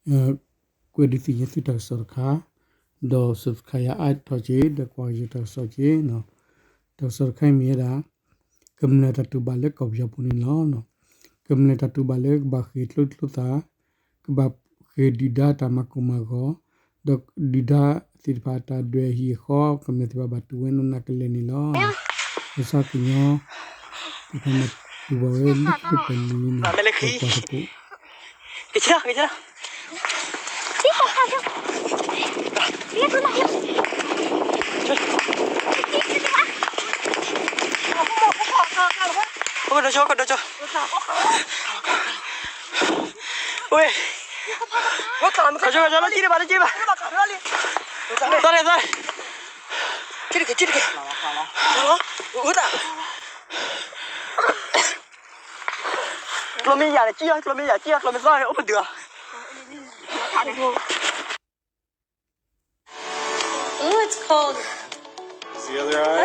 ကွဲးဒုးသ့ၣ်ညါသုတၢ်ကစီၣ်တခါ, ဒီး subscribe ယၤအါထီၣ်က့ၤ ဒီးကွၢ်ယတၢ်ကစီၣ်က့ၤ, တၢ်ကစီၣ်တခါအံၤမ့ၢ်ဝဲဒၣ် ကမျၢၢ်တၢ်တူၢ်ဘၣ်လၢကီၢ်ပယီၤပူၤန့ၣ်လီၤ. ကမျၢၢ်တၢ်တူၢ်ဘၣ်လၢကဘၣ်ဃ့ၢ်ကျိချံကျိသၣ်, ကဘၣ်ဃ့ၢ်ဒုၣ်ဒါတၢ်မၤကိၢ်မၤဂီၤ, ဒီးဒုၣ်ဒါသ့ၣ်တဖၣ်အတၢ်ဒွဲၣ်အဟံၣ်အဃီ ကမျၢၢ်သ့ၣ်တဖၣ်ဘၣ်တူၢ်ဝဲနီၢ်နီၢ်ကလဲာ်န့ၣ်လီၤ. ဘၣ်ဆၣ်ကညီ သ့ၣ်တဖၣ်မၤတူၢ်ဘၣ်ဝဲလၢခံကတၢၢ်န့ၣ် ကွၢ်သကိး က့ၤဆ့လီၤ, က့ၤဆ့လီၤ, ကဒီးကၠီ, ကဒီးကၠီ, ဝဲ, ကၠီ, ကၠီ, လၢကံၣ်ဘၣ်, လၢကံၣ်ဘၣ်, သးရဲၣ်, သးရဲၣ်, က့ၤတက့ၢ်, က့ၤတက့ၢ်, ကျိမ့ၢ်ယၤန့ၣ် ကံၣ်အီၤ, ကျိမ့ၢ်ယၤကံၣ်အီၤ, ကျိမ့ၢ်သီန့ၣ် အိၣ်ပဒုးအီၤ. Ooh, it's cold. It's the other eye.